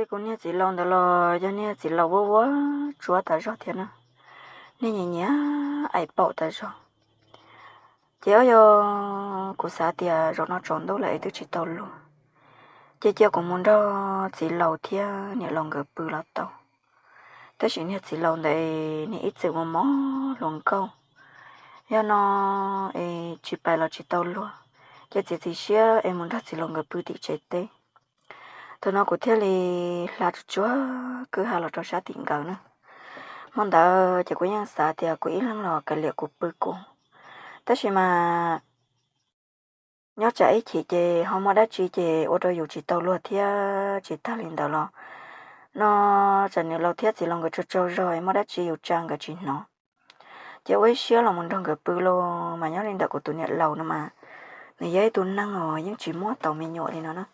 Kuv niag txiv laus ntawd los yog niag txiv laus vuab vuab tsuab tas zog thiab na, niag nyiam nyiam aim paum tas zog. Ces o yog kuv xav tias zaum no tsaus ntuj lawm es twb tsis tau luag, ces cia kuv mus nrog txiv laus thiab niam laus nkawd pw los tau. Tab sis niag txiv laus ntawd niag ib txwm mus mob hluas nkauj, yog no es tsis pais los tsis tau luag, ces txiav txim siab es mus nrog txiv laus nkawd pw tim tsev teb. Thaum no kuv thiaj li hla tsuag tsuag kwj ha los rau sab tim nkawd na. Hmo ntawd ces kuv yeej xav tias kuv ib leeg los kav liam kuv pw kuv, tab sis mas nyob tsam ib chim ces ho muaj dab tsi ces ua rau yus tsis tau luag thiab. Tsis tag li ntawd los no tsam niam laus thiab txiv laus nkawd tsaug tsaug zog muaj dab tsi yus tsa nkawd tsis hnov, ces ua ib siab los mus nrog nkawd pw los mas nyob li ntawm kuv tus niam laus no mas nws yog ib tug neeg uas yeej tsis muaj tau me nyuam li no na.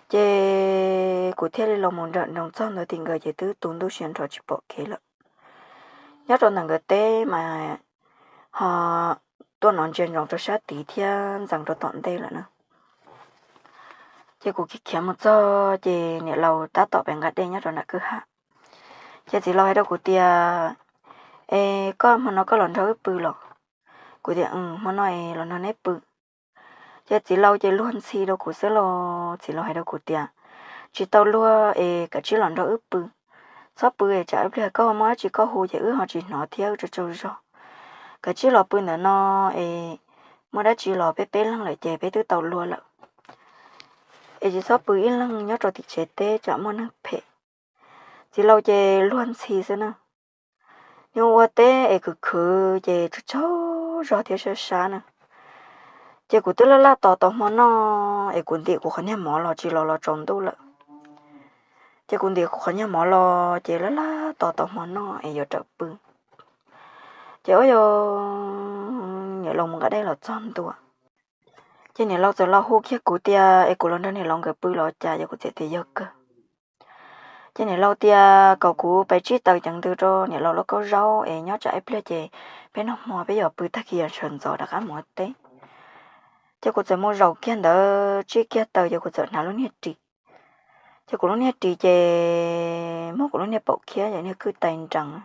Ces kuv thiaj li los mus nram nroos txog ntawd tim nkawd ces twb tu ntuj sia nrho tsis pom kev lawm. Nyob rau ntawm nkawd teb mas ho tuaj nov ntsia ntsoov rau sab tid thiab ntxeev rau tom ntej lawm na. Ces kuv khiav khiav mus txog ces niam laus tab tom pem nqa dej nyob rau nram kwj ha. Ces txiv laus hais rau kuv tias, es koj hmo no koj los nrog wb pw los? Kuv tias, hmo no es los nrog neb pw. Ces txiv laus ces luag ntxhi rau kuv xwb los txiv laus hais rau kuv tias, tsis tau luag es kav tsij los nrog wb pw. Txhob pw es tsam ib pliag koj muaj dab tsi koj hu ces wb ho tsis hnov thiab wb tsaug tsaug zog. Kav tsij los pw ntawm no es muaj dab tsi los peb peb leeg lawm ces peb twb tau luag lawm. Es tsis txhob pw ib leeg nyob rau tim tsev teb tsam muaj neeg phem. Txiv laus ces luag ntxhi xwb na. Nws ua teb es khwv khwv ces tsaug tsaug zog thiab sab sab na. Ces kuv twb laj laj tos tau hmo noj es kuv ntim kuv qhov niag mov los tsis los los tsaus ntuj lawm. Ces kuv ntim kuv qhov niag mov los ces laj laj tos tau hmo noj es yuav rawm pw. Ces ua yog niam laus mus nqa dej los txog ntua, ces niam laus txawm los hu kiag kuv tias es kuv los nrog niam laus nkawd pw los cas, yog kuv txiv tias yog kawg. Ces niam laus tias kom kuv pais tsib taws ceev ntws rau niam laus lauj kaub zaub es nyob tsam ib pliag ces peb noj hmo peb yuav pw tag kis sawv ntxov rov qab mus ua teb. Ces kuv txawm mus zaum kiag ntawd tsib kiag taws ces kuv txawm hnav lub niag ris. Ces kuv lub niag ris ces muab kuv lub niag paum khiab ces niag kwj tais nrees,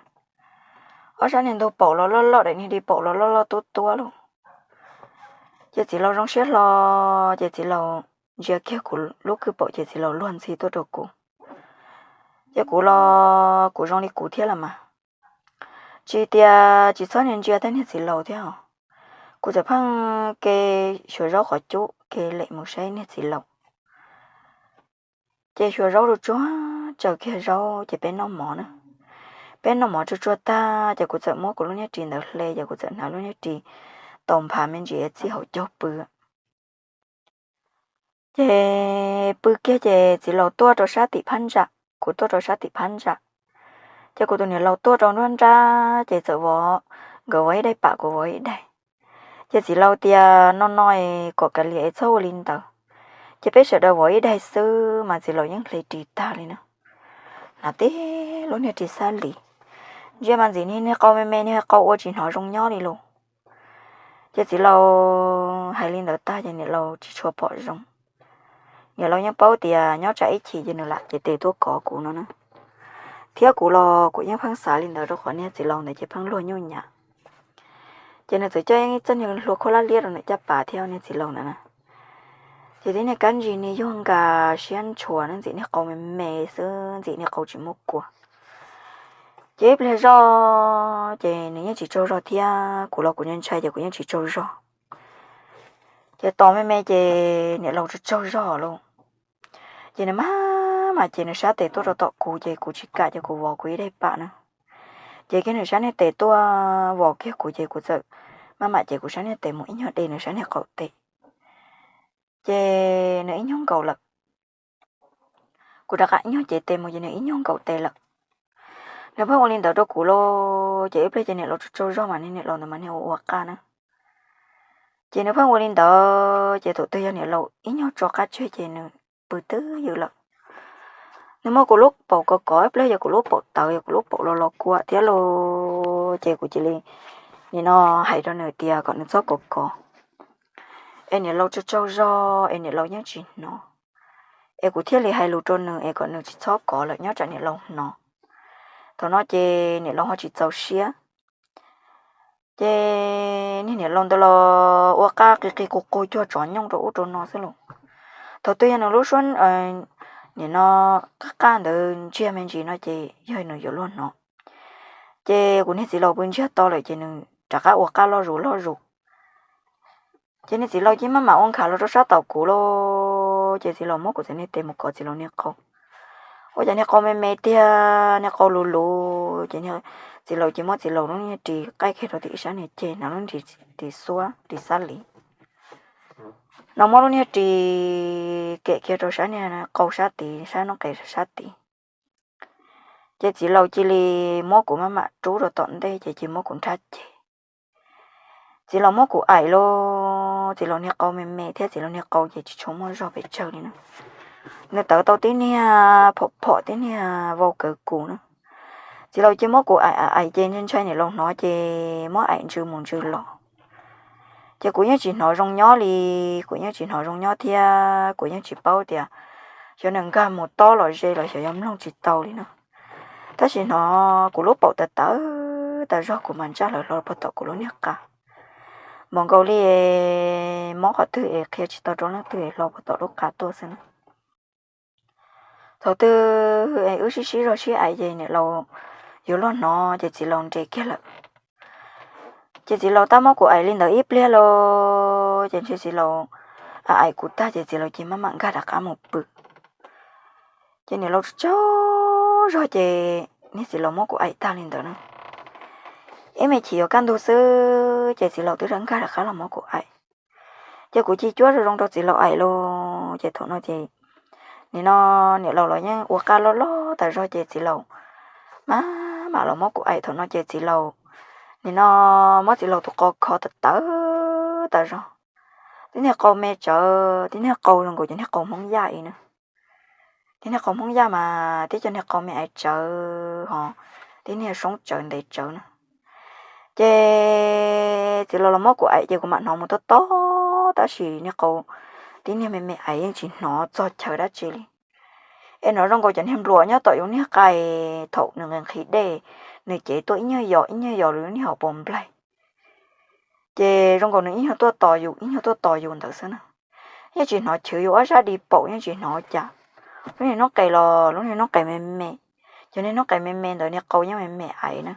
ob sab niag ntug paum los loj loj, daim niag di paum los loj loj tuab tuab lauj. Ces txiv laus zoo siab hlo, ces txiv laus ntsia kiag kuv lub kwj paum ces txiv laus luag ntxhi tuaj rau kuv. Ces kuv los kuv zoo li kuv thiab los mas, tsis tias tsis txhob ntsia tej niag txiv laus thiab os. Kuv txawm pheej ke xyuas zaub qhov cub ke lem mus saib niag txiv laus. Ces xyuas zaub tsuag tsuag, tsaws kiag zaub ces peb noj mov na. Peb noj mov tsuag tsuag tag ces kuv txawm muab kuv lub niag ris ntawd hle ces kuv txawm hnav lub niag ris tau nphav me ntsis txij hauv caug pw. Ces pw kiag ces txiv laus tuaj rau sab tim phab ntsa, kuv tuaj rau sab tim phab ntsa. Ces kuv tus niam laus tuaj rau nruab nrab ces txawm vov, nkawd vov ib daig pam kuv vov ib daig. Ces txiv laus tias no no es kom kav liam es txhob ua li ntawd. Ces peb sawv daws vov ib daig xwb mas txiv laus yeej hle ris tag li na. Hnav tib lub niag ris xab lis, ntsia mas ntxim niag niag qau me me, niag qau ua tsis hnov zoo nyob li lauj. Ces txiv laus hais li ntawd tag ces niam laus tsis tshua pom zoo. Niam laus yeej paub tias nyob tsam ib chim ces nws lam cev tes tuaj kov kuv no na. Thiab kuv los kuv yeej pheej xav li ntawd rau qhov niag txiv laus ntawd ces pheej luag nyuj nyav. Ces nws txawm coj ib txoj niag hlua khaub lab liab rau nws caj pas thiab niag txiv laus ntawd na. Ces tib niag kab ntsis niag yuag nkas siab ntshua na, ntxim niag qau me me xwb, ntxim niag qau tsis muaj kua. Ces ib pliag zoj ces nws yeej tsis tsaug zog thiab, kuv los kuv ntshai ces kuv yeej tsis tsaug zog. Ces tos me me ces niam laus tsaug tsaug zog lauj. Ces nws maj mam ces nws sab tes tuaj rau tom kuv ces kuv tsis kam ces kuv vov kuv ib daig pam na. Ces kiag nws sab niag tes tuaj vov kiag kuv ces kuv txawm maj mam ces kuv sab niag tes mus ib nyuag de nws sab niag qaum tes. Ces nws ib nyuag nkaus lawm. Kuv rov qab ib nyuag cev tes mus ces nws ib nyuag nkaus tes lawm. Nws pheej ua li ntawd rau kuv lauj, ces ib pliag ces niam laus tsaug tsaug zog mas niag niam laus ntawd mas niag ua ua qaj na. Ces nws pheej ua li ntawd ces thaum twg yog niam laus ib nyuag tso qab tseg ces nws pw twj ywm lawm. Nws muab kuv lub paum kov kov, ib pliag yog kuv lub paum tawv, yog kuv lub paum los los kua thiab lauj, ces kuv cia li nim no hais rau nws tias kom nws txhob kov kov, es niam laus tsaug tsaug zog es niam laus yeej tsis hnov. es kuv thiaj li hais lus rau nws es kom nws tsis txhob kov lawm nyob tsam niam laus hnov. Thaum no ces niam laus ho tsis txaus siab. Ces niag niam laus ntawd los ua qaj qig qig qug qug cuag tsov nyooj rau ub rau no xwb los. Thaum twg yog nws lub suab nim no qaj qaj ntawd ntsiag me ntsis no ces yog nws yuav luag hnov. Ces kuv niag txiv laus pw ntsiag to lawm ces nws rov qab ua qaj loj zus loj zus. Ces niag txiv laus cia li maj mam ua nkhav los rau sab tom kuv lauj, ces txiv laus muab kuv txiv niag tes mus kov txiv laus niag qau. Ua cas niag qau me me tiag, niag qau luv luv, ces txiv laus cia li muab txiv laus lub niag ris qaij kiag rau tim ib sab niag ceg, hnav lub ris xuab ris xab li no, muab lub niag ris kem kiag rau sab niag qau sab tid, sab noob qes sab tid. Ces txiv laus cia li muab kuv maj mam rub rau tom ntej ces cia li muab kuv nrhab ceg. Txiv laus muab kuv aim lauj, txiv laus niag qau me me thiab txiv laus niag qau ces tsis tshua muaj zog pes tsawg li na. Nws tawv tau tib niag phom phom tib niag vau kawg kuv na. Txiv laus cia li muab kuv aim aim aim ces ntshai ntshai niam laus hnov ces muab aim ntsws mus ntsws los. Ces kuv yeej tsis hnov zoo nyob li, kuv yeej tsis hnov zoo nyob thiab kuv yeej tsis paub tias xyov nws nkag mus tob los ze los xyov yog mloog tsis tau li no. Tab sis hnov kuv lub paum tawv tawv tas zog kuv mas ntsaj hlawv hlo puag tom kuv lub niag qa. Npaum nkaus li mob qhov twg es qhia tsis tau rau leej twg es hlo puag tom lub qa tuaj xwb na. Thaum twg es wb sib sib zog sib aim ces niam laus yuav luag hnov ces txiv laus nres kiag lawm. Ces txiv laus tab muab kuv aim li ntawd ib pliag lauj, ces ntshe txiv laus aim kuv tag ces txiv laus cia li maj mam nkag rov qab mus pw. Ces niam laus tsaug zog ces niag txiv laus muab kuv aim tag li ntawd na. Ib me chim yuav kaj ntug xwb ces txiv laus twb rov nkag rov qab los muab kuv aim. Ces kuv cia li cuab zoo zoo rau txiv laus aim lauj, ces thaum no ces nim no niam laus los yeej ua qaj loj loj tas zog ces txiv laus maj mam los muab kuv aim. Thaum no ces txiv laus, nim no muab txiv laus tus qau kho tawv tawv tas zog. Tib niag qau me tsawv, tib niag qau zoo nkaus cov niag qau Hmoob Yaj ib na. Tib niag qau Hmoob Yaj mas tib cov niag qau me aiv tsawv ho tib niag soob tsawv ntev tsawv na. Ces txiv laus los muab kuv aim ces kuv mam hnov mus tob tob, tab sis niag qau tib niag me me aiv yeej tsis hnov txog chaw dab tsi li. Es hnov zoo nkaus cov niag npluas nyob tom yus niag qa thaum nws nqhis nqhis dej, nws cev tuaj ib nyuag yos ib nyuag yos lub niag hauv paus nplaig. Ces zoo nkaus nws ib nyuag tuaj tos yus ib nyuag tuaj tos yus ntawd xwb na. Yeej tsis hnov chwv yus ob sab di paum, yeej tsis hnov cas. Lub niag noob qes los lub niag noob qes me me, cov niag noob qes me me ntawd niag qau yeej me me aiv na.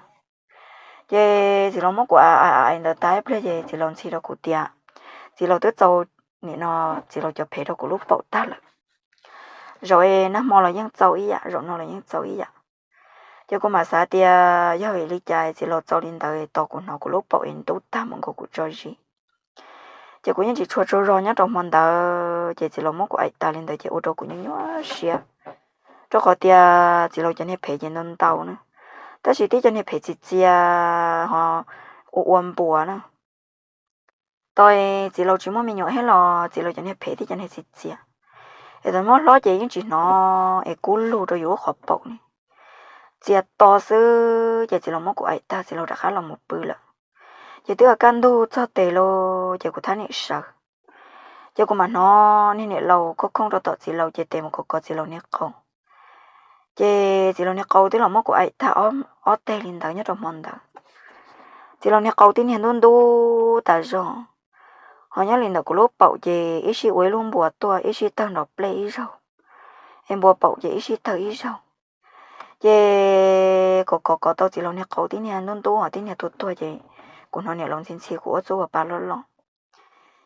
Ces txiv laus muab kuv aim aim ntawd tag ib pliag ces txiv laus ntxhi rau kuv tias txiv laus twb txaus, nim no txiv laus cov phev rau kuv lub paum tag lawm. Zaum nag hmo los yeej txaus ib yam, zaum no los yeej txaus ib yam. Ces kuv mam xav tias yog vim li cas txiv laus txaus li ntawd tos kuv hnov kuv lub paum es ntub tag mus nkaus kuv tso zis. Ces kuv yeej tsis tshua tsaug zog nyob rau hmo ntawd ces txiv laus muab kuv aim tas li ntawd ces ua rau kuv nyuaj nyuaj siab, rau qhov tias txiv laus cov niag phev ces ntau ntau na, tab sis tib cov niag phev txias txias ho ua ua npuas na. Tau txiv laus tsis muaj me nyuam thiab los txiv laus cov niag phev tib cov niag txias txias, es thaum muab hlob ces yeej tsis hnov es kub lug rau yus lub qhov paum li. Txias to xwb ces txiv laus muab kuv aim tag txiv laus rov qab los mus pw lawm. Ces twb kaj ntug txog tes lauj ces kuv thab niam sawv. Ces kuv mam hnov niag niam laus khooj khooj rau tom txiv laus ces tes mus kov kov txiv laus niag qau. Ces txiv laus niag qau twb los muab kuv aim tag ob teg li ntawd nyob rau hmo ntawd. Txiv laus niag qau tib niag ntub ntub tas zog, ho nyob li ntawm kuv lub paum ces ib sij ua ib lub npuas tuaj, ib sij tawg nrov plej ib zaug, es npuas paum ces ib sij tawg ib zaug. Ces kov kov kov tau txiv laus niag qau tib niag ntub ntub ho tib niag tuag tuag ces kuv hnov niam laus ntxhi ntxhi kuv ua txuj ua pa loj loj.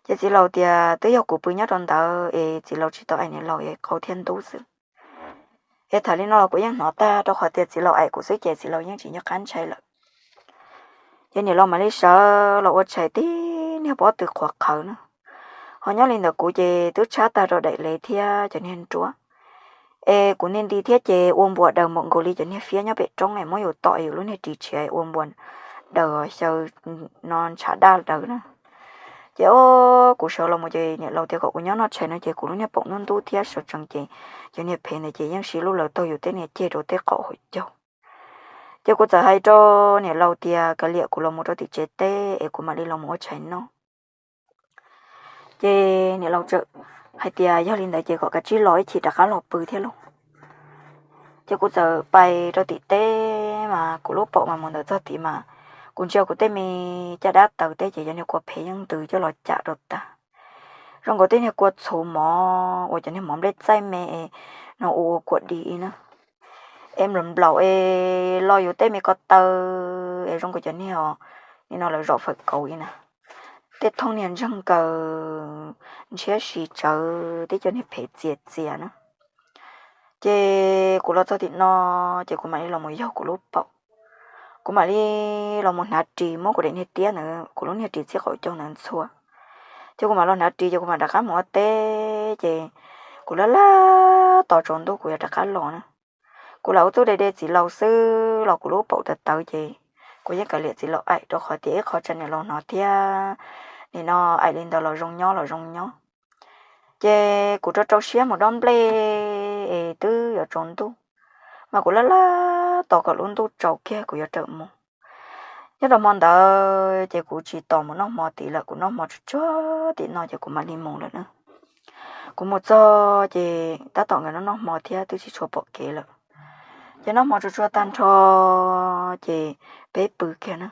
Ces txiv laus tias twb yog kuv pw nyob rau ntawd es txiv laus tsis tau aim niam laus es qau thiaj ntub xwb. Es tham li no los kuv yeej hnov tag rau qhov tias txiv laus aim kuv xwb ces txiv laus yeej tsis nco qab ntshai lawm. Ces niam laus mam li sawv los ua tshais tib niag pob tw qhuav qhawv na. Ho nyob li ntawm kuv ces twb tshab tag rau daim lev thiab cov niag nruab. Es kuv nti nti thiab ces ua npuas daws npaum nkaus li cov niag fiab nyob pem roob es muab yus tom yus lub niag ris tshiav ua npuas daws xyaw no ntshav daj daws na. Ces o, kuv sawv los mus ces niam laus tias kom kuv nyob noj tshais no ces kuv lub niag paum ntub ntub thiab sawv tsees ces cov niag phev ntawd ces yeej sib lub lawv taug yus tej niag ceg rau tej qaum hauv caug. Ces kuv txawm hais rau niam laus tias kav liam kuv los mus rau tim tsev teb es kuv mam li los mus ua tshais noj. Ces niam laus txawm hais tias yog li ntawd ces kom kav tsij los ib chim rov qab los pw thiab lauj. Ces kuv txawm pais rau tim teb mas kuv lub paum mas mus ntawm txog tid mas kuv ntsia kuv tej me caj dab taws teb ces cov niag kua phem yeej ntws coj los cam rau tag. Zoo nkaus tej niag kua txhuv mov uas cov niag mov nplej txaij me no ua ua kuam di na, es nplaum nplaum es los yus tej me ko taw es zoo nkaus cov niag os, nim no lawv zom fawm kauv li na, tej thooj niag ntseeg kaws ntshiab si tsawv teb cov niag phem txias txias na. Ces kuv los txog tim no ces kuv mam li los mus yaug kuv lub paum. Kuv mam li los mus hnav ris muab kuv daim niag tiab ntawd, kuv lub niag ris txij qaum caug ntawd ntxhua. Ces kuv mam los hnav ris ces kuv mam rov qab mus ua teb ces kuv laj laj tos tsaus ntuj kuv yuav rov qab los na. Kuv lam ua txuj de de txiv laus xwb los kuv lub paum tawv tawv ces kuv yeej kav liam txiv laus aim rau qhov tias ib qho tsam niam laus hnov thiab nim no aim li ntawd los zoo nyob los zoo nyob. Ces kuv rau rau siab mus dob nplej es twb yuav tsaus ntuj, mas kuv laj laj tos kom lub ntuj tsaus kiag kuv yuav rawm mus. Nyob rau hmo ntawd ces kuv tsis tos mus noj hmo tid lawm, kuv noj hmo tsuag tsuag tim no ces kuv mam li mus lawm na. Kuv mus txog ces tab tom nkawd noj noj hmo thiab twb tsis tshua pom kev lawm. Ces noj hmo tsuag tsuag tag nrho ces peb pw kiag na.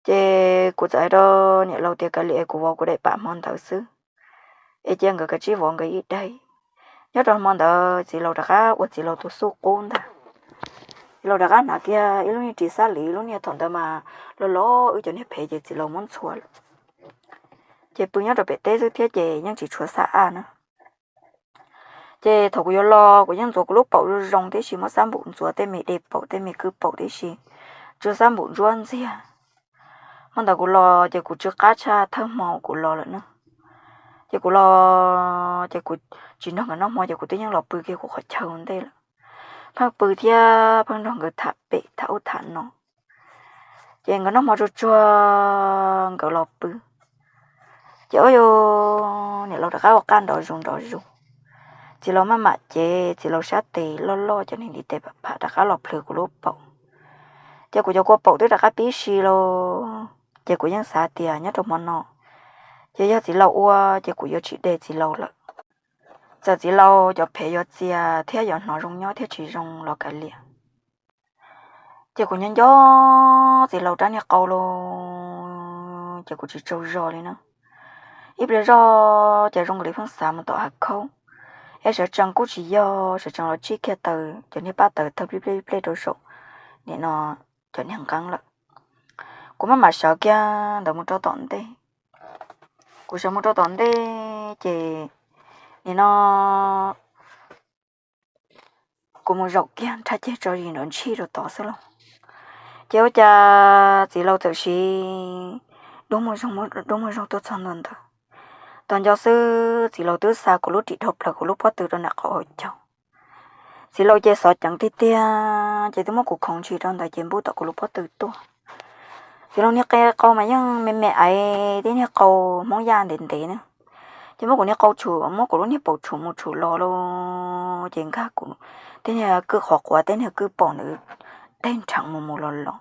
Ces kuv txawm hais rau niam laus tias kav liam es kuv vov kuv daim pam hmo ntawd xwb, es cia nkawd kav tsij vov nkawd ib daim. Nyob rau hmo ntawd txiv laus rov qab ua txiv laus tus xuj qub ntag. Txiv laus rov qab hnav kiag ib lub niag ris xab lis, lub niag thaum ntawd mas los los wb cov niag phem ces txiv laus muab ntxhua lawm. Ces pw nyob rau pem teb xwb thiab ces yeej tsis tshuav xab ab na. Ces thaum kuv yuav los kuv yeej ntxuav kuv lub paum zoo zoo tib si, muab xab npum ntxuav tej me de paum tej me kwj paum tib si, tsuav xab npum ntsuab ntxiag. Hmo ntawd kuv los ces kuv tsw qab tshaj thawj hmo kuv los lawm na. Ces kuv los ces kuv tsis nrog nkawd noj hmo ces kuv twb yeej los pw kiag kuv qhov chaw ua ntej lawm. Pheej pw thiab pheej nrog nkawd tham pem tham ub tham no. Ces nkawd noj hmo tsuag tsuag nkawd los pw. Ces ua rau niam laus rov qab ua qaj nrov zus nrov zus. Txiv laus maj mam cev txiv laus sab tes loj loj cov niag ntiv tes pham pham rov qab los plhws kuv lub paum. Ces kuv cov kua paum twb rov qab pib si lawm. Ces kuv yeej xav tias nyob rau hmo no ces yog txiv laus ua ces kuv yuav tsis de txiv laus lawm. Txawm txiv laus cov phem yuav txias thiab yuav hnov zoo nyob thiab tsis zoo los kav liam. Ces kuv nyob nco txiv laus rab niag qau lawm ces kuv tsis tsaug zog li na. Ib pliag zoj ces zoo li pheej xav mus tom hav khaub, es sawv tsees kuj tsis yog, sawv tsees los tsij kiag taws cov niag pab taws tawg plij plej plej rau saum nim no cov niag nqeeb lawm. Kuv maj mam sawv kiag ntawd mus rau tom ntej. Kuv sawv mus rau tom ntej ces nim no kuv mus zaum kiag nrhab ceg tso zis nrov ntshij rau tod xwb lauj. Ces ua cas txiv laus txawm siv dub muag zoo tuaj txog ntua ntawd. Tos nco xwb txiv laus twb xa kuv lub ris dhau plaws kuv lub pob tw rau nram qhov hauv caug. Txiv laus ces xov ceev tiag tiag ces twb muab kuv khoov ntshis rau ntawd ces npuj tom kuv lub pob tw tuaj. Txiv laus niag qe qau mas yeej me me aiv tib niag qau Hmoob Yaj ntev ntev na. Ces muab kuv niag qau tshum, muab kuv lub niag paum tshum mus tshum los lawm ces nkag kuv tej niag kwj qhov quav tej niag kwj paum ntawd deg nrheev mus mus los los.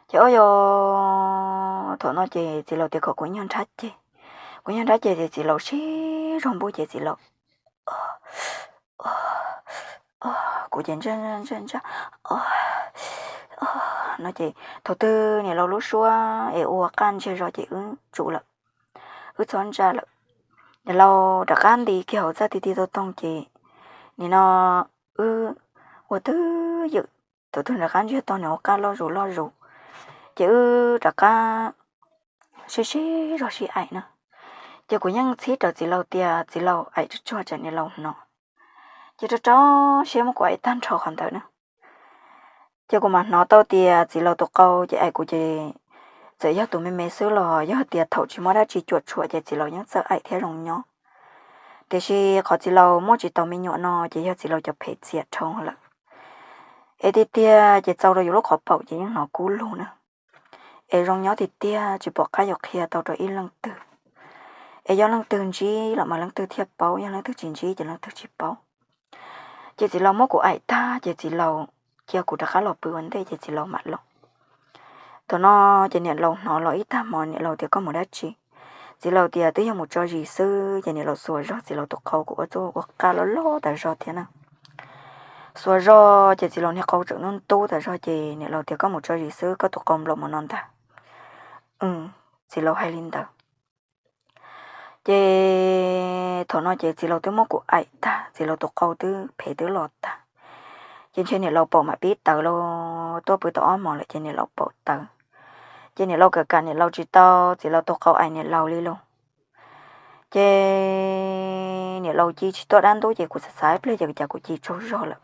Ces ua rau thaum no ces txiv laus tias kom kuv nyag nrhab ceg. Kuv nyag nrhab ceg ces txiv laus sib zog npuj ces txiv laus kuv ces ntsaj ntsaj ntsaj no ces thaum twg niam laus lub suab es ua qaj ntsiag zog ces wb tsum lawm, wb txhob ntsaj lawm. Niam laus rov qab nti kiag hauv txaj ti ti tau toog ces nim no wb ua twj ywm, thaum twg rov qab ntsiag to nws ua qaj loj zus loj zus ces wb rov qab sib sib zog sib aim na. Ces kuv yeej txhib raws txiv laus tias txiv laus aim tsuag tsuag tsam niam laus hnov. Ces rau rau siab muab kuv aim tag nrho qhov ntawd na. Ces kuv mam hnov tau tias txiv laus tus qau ces aim kuv ces txawm yog tus me me xwb los yog tias thaum tsis muaj dab tsi cuam tshuam ces txiv laus yeej txawj aim thiab zoo nyob. Tiam sis qhov txiv laus muaj tsis tau me nyuam no ces yog txiv laus cov phem txias dhau lawm. Es tiag tiag ces txaus rau yus lub qhov paum ces yeej hnov kub lug na. Es zoo nyob tiag tiag tsis pom qab yuav qhia tau rau ib leej twg. Es yog leej twg ntsib los mas leej twg thiaj paub, yog leej twg tsis ntsib ces leej twg tsis paub. Ces txiv laus muab kuv aim tag ces txiv laus cia kuv rov qab los pw ua ntej ces txiv laus mam los. Thaum no ces niam laus hnov los ib tag hmo niam laus tias koj mus dab tsi? Txiv laus tias twb yog mus tso zis xwb, ces niam laus xuas zog txiv laus tus qau, kuv ua txuj ua qa loj loj tas zog thiab na. Xuas zog ces txiv laus niag qau tseem ntub ntub tas zog, ces niam laus tias koj mus tso zis xwb, koj tus qau nplaum mus no ntag. Txiv laus hais li ntawd. Ces thaum no ces txiv laus twb muab kuv aim tag, txiv laus tus qau twb phem twb los tag. Ces ntshe niam laus paum mam pib tawv los tuaj pw tau ob hmos lawm ces niam laus paum tawv. Ces niam laus kam kam niam laus tsis tau, txiv laus tus qau aim niam laus li los. Ces niam laus ci tsis tuaj dab ntub, ces kuv xav xav ib pliag ces cas kuv ci tsaug zog lawm.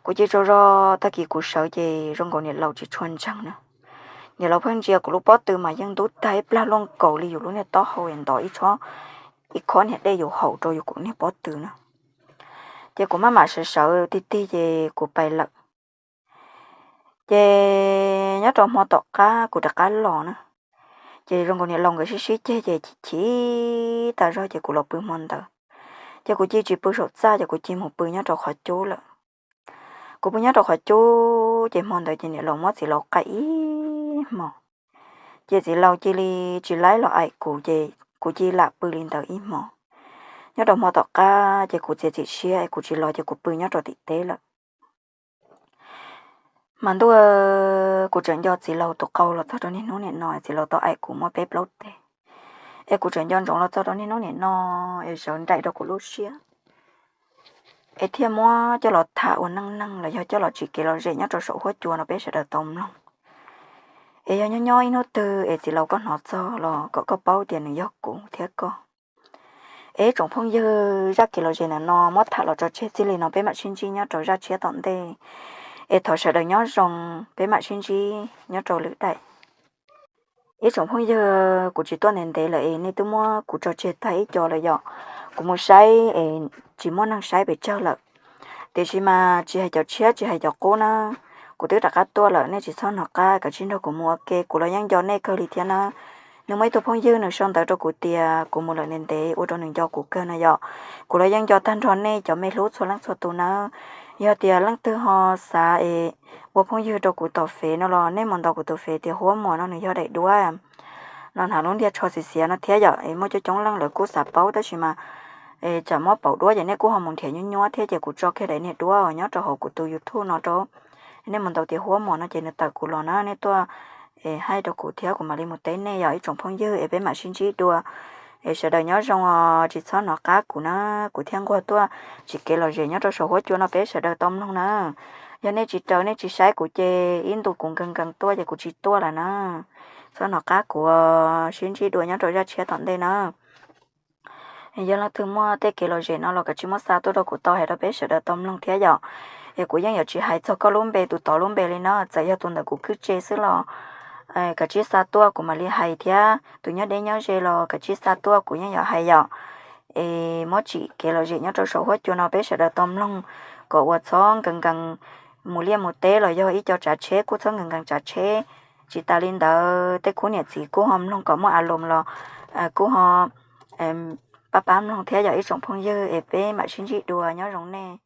Kuv ci tsaug zog, tag kis kuv sawv ces zoo nkaus niam laus tsis tshua ntseeg na. Niam laus pheej ntsia kuv lub pob tw mas yeej ntub tag ib plag luaj nkaus li yus lub niag taub hau ntov ib khob niag dej yus haus rau yus kuv niag pob tw na. Ces kuv maj mam sawv sawv tig tig ces kuv pais lawm. Ces nyob rau hmo tom qab kuv rov qab los na, ces zoo nkaus niam laus nkawd sib sib ceg ces chim chim tas zog ces kuv los pw hmo ntawd. Ces kuv cia tsis pw saum txaj, ces kuv cia mus pw nyob rau qhov cub lawm. Kuv pw nyob rau qhov cub ces hmo ntawd ces niam laus muab txiv laus qaim ib hmos. Ces txiv laus cia li tsis laib los aim kuv, ces kuv cia li lam pw li ntawd ib hmos. Nyob rau hmo tom qab ces kuv txiav txim siab es kuv tsis los, ces kuv pw nyob rau tim teb lawm. Mas ntuj, kuv tseem nco txiv laus tus qau los txog rau niaj hnub niam no, txiv laus tau aim kuv muaj peb plaub teg. Es kuv tseem nco ntsoov los txog rau niaj hnub niam no, es sawv nraim rau kuv lub siab, es thiaj muab coj los tham ua neej neeg los yog coj los tsim kev lom zem nyob rau saum huab cua no peb sawv daws tau mloog. Es yog nyob nyob ib hnub twg es txiv laus koj hnov txog los kom koj paub tias nws yog kuv thiab koj. Es ib tsoom phooj ywg, zaj kev lom zem ntawm no muab tham los tso tseg txij li no, peb mam sib ntsib nyob rau zaj tshiab tom ntej. Es thov sawv daws nyob zoo, peb mam sib ntsib nyob rau lwm daim. Ib tsoom phooj ywg, kuv tsis tuaj ntev ntev lawm es nej twb muab kuv tso tseg tag ib co lawm yom. Kuv mus saib es tsis muaj neeg saib pes tsawg lawm. Tiam sis mas tsis hais cov tshiab tsis hais cov qub na, kuv twb rov qab tuaj lawm, nej tsis txhob hnov qab, kav tsij nrog kuv mus ua ke, kuv los yeej nco nej kawg li thiab na. Nws muaj ib tug phooj ywg nws sau ntawv rau kuv tias kuv mus lawm ntev ntev ua rau nws nco kuv kawg no yom. Kuv los yeej nco tag nrho nej cov me hlub txhua leej txhua tus nawb. Yog tias leej twg ho xav es ua phooj ywg rau kuv tom fev no los nej mus ntaus kuv tus fev tias Huab Muas no, nws yog daim duab no, hnav lub ntiag tsho xiav xiav no thiab yom. Es muaj coob coob leej lawv kuj xav paub tab sis mas tsam muab pauv duab ces nej kuj ho mus nrhiav nyuaj nyuaj thiab, ces kuv tso kiag daim niag duab nyob rau hauv kuv tus YouTube no rau nej mus ntaus tias Huab Muas no ces nws tawm kuv los na, nej tuaj es hais rau kuv thiab kuv mam li mus teb nej yom ib tsoom phooj ywg. Es peb mam sib ntsib dua, es sawv daws nyob zoo os, tsis txhob hnov qab kuv na, kuv thiaj nquag tuaj tsim kev lom zem nyob rau saum huab cua no peb sawv daws tau mloog na. Yog nej tsis raws nej tsis saib kuv ces ib ntus kuv nkees nkees tuaj ces kuv tsis tuaj lawm na. Txhob hnov qab kuv, sib ntsib dua nyob rau zaj tshiab tom ntej na. Yog leej twg muaj tej kev lom zem no los kav tsij muab xa tuaj rau kuv tau hais rau peb sawv daws tau mloog thiab yom. Es kuv yeej yuav tsis hais txog koj lub npe tus tod lub npe li na, txawm yog tus ntawm kuv khwb tse xwb los kav tsij xa tuaj kuv mam li hais thiab, tus nyob deb nyob ze los kav tsij xa tuaj kuv yeej yuav hais yom. Es muab tsim kev lom zem nyob rau saum huab cua no peb sawv daws tau mloog, kom uas txhob nkees nkees mus liaj mus teb los yog ib co tsav tsheb kuj txhob nkees nkees tsav tsheb. Tsis tas li ntawd tej khub niam txiv kuj ho mloog kom muaj a loos los kuj ho pab pab mloog thiab yom ib tsoom phooj ywg. Es peb mam sib ntsib dua, nyob zoo nej.